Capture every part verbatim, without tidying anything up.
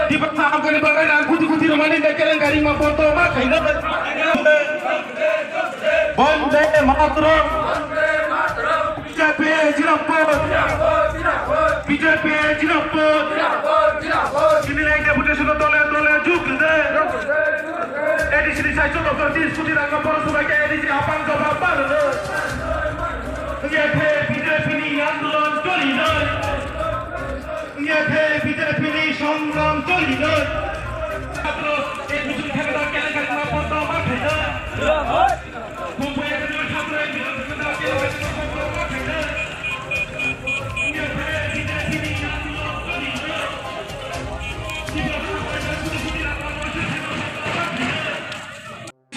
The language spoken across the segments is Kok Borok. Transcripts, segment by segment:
Tiprasa hamkani bagwi rang kuti kuti rwmani bai kelenggari ma boto ma khaina. Bande Mataram. B J P Zindabad. B J P Zindabad. Chini lai deputation dole dole jug de. A D C ni saicho doptor tris kuti rang ma boto subai ke A D C apang jawab bar. Yathe B J P ni andolon choli nai. Yathe B J P ni songram choli nai. Chhatro ek bichun thekda kele kele ma porda ma khaina. Bumbai ek bichun chhatro ek bichun thekda kele kele ma porda ma khaina. Yathe B J P ni andolon choli nai.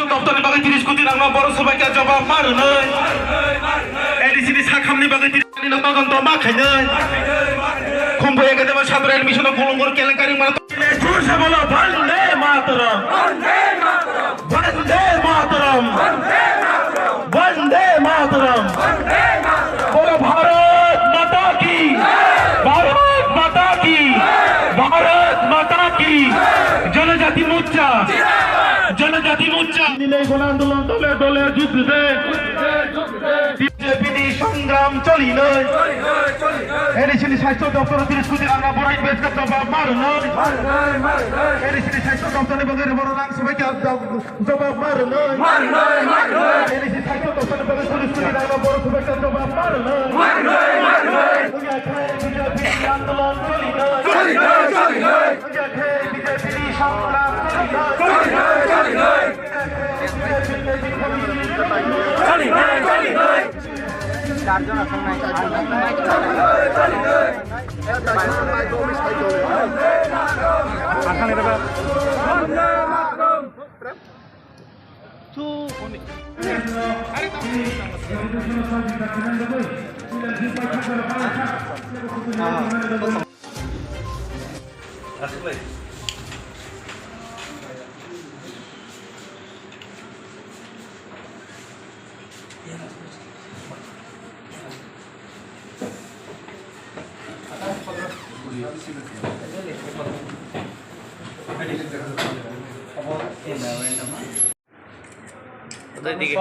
Doptor ni bagwi tris kuti rang no boto subai khe jawab ma rwnai. A D C ni sakhamni bagwi tris kuti rang no todonto ma khainai. Khumbu ekadema chhatro admission no khulungur kelenkari mano. Jor se bolo, Vande Mataram. Vande Mataram. Vande Mataram. Bolo Bharat Mata ki. Bharat Mata ki. Bharat Mata ki. Janajati Morcha. Janajati Morcha. Nilai gona andolon dole dole jug de. B J P ni songram choli nai. A D C ni saicho doptor tris kuti rang no borai bes ka jawab ma rwnai. A D C ni saicho doptor ni bagwi borok rang subai khe jawab ma rwnai. A D C saicho doptor ni bagwi tris kuti rang no borai subai khe jawab ma rwnai. Choli nai, choli nai. Choli nai, choli nai. এদিকে।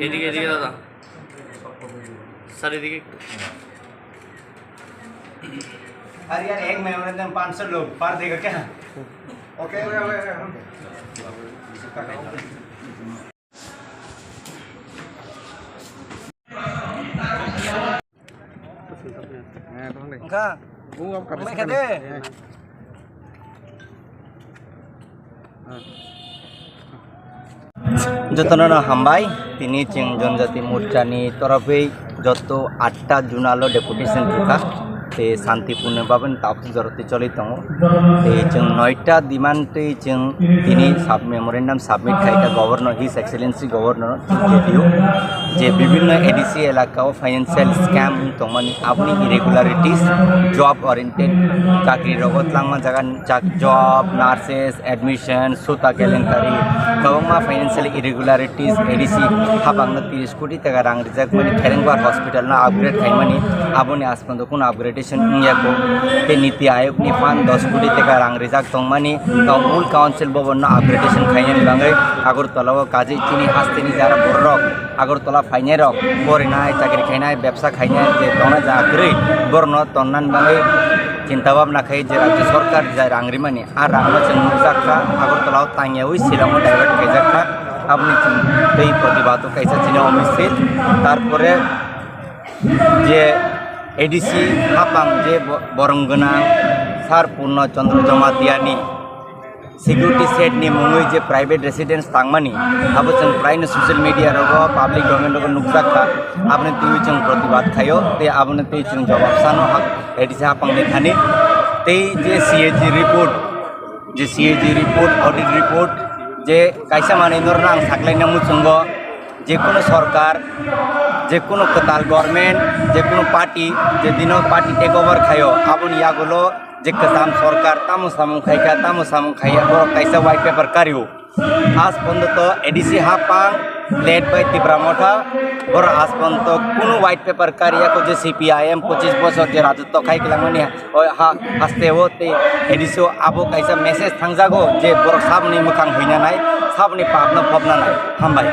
এদিকে, এদিকে দাদা। স্যার, এদিকে একটু। अरे यार, एक मेमोरेंडम पाँच सौ लोग, पार देगा क्या? Okay, okay, okay, okay. Engkha. Bung kha de. Jotono no hambai, tini chwng Janajati Morcha ni torobwi joto atta zonal o deputation rwkha, tei santipurno bhabe tabuk joroti choli tongo. Tei chwng noita demand tei chwng tini sub memorandum submit khaikha Governor, His Excellency Governor, J D U, je bibhinno A D C elaka o financial scam wng tongmani, aboni irregularities, job oriented chakri rogo tlangma jaga ni chak-, job, nurses, admission, suta kelenkari, kwbangma financial irregularities, A D C hapangno tris koti taka rang rijak mani, Kherengbar Hospital no upgrade khaimani, aboni asmando kuno upgradation wngya kho, tei Niti Ayog ni fund dos koti taka rang rijak tongmani, Town Council Bhavan no upgradation khainani bagwi Agartala o kaje chini hasteni jara bororok Agartala phainai rok, porinai, chakri khainai, bebsa khainai je tongna jaga kwrwi, borokno tonnani bagwi chinta bhabna khai je Rajya Sarkar je rang rimani, a rangno chwng nukjak kha, Agartala o tangyaui Shillong o divert khaijak kha, aboni chwng tei protibad o kaisa chini o misil, tarpore je A D C hapang je bo-, borom gwnang Sir Purno Chandra Jamatia ni security set ni mungwi je private residence tangmani, abo chwng praino social media rogo, public domain rogo nukjak kha, aboni twiwi chwng protibad khaio, tei aboni twi chwng jawab sano ha-, A D C hapangni thani, tei je C A G report, je C A G report, audit report, je kaisa manwi norno ang saklaina muchungo, je kono sorkar, je kono kwtal government, je kono party, je dino party take over khaio, aboni yagulo je kwcham sorkar tamo samung khaikha, tamo samung khaiya, borok kaisa white paper kario. Aaj porjonto A D C Hapang led by Tipra Motha, borok aaj porjonto kunu white paper kariya ko je C P I M pochis bochor je rajotwo khai kwlangmani o ha-, haste o tei A D C o abo kaisa message thangjago je borok saboni mwkhang huina nai, saboni papno phobna nai. Hambai.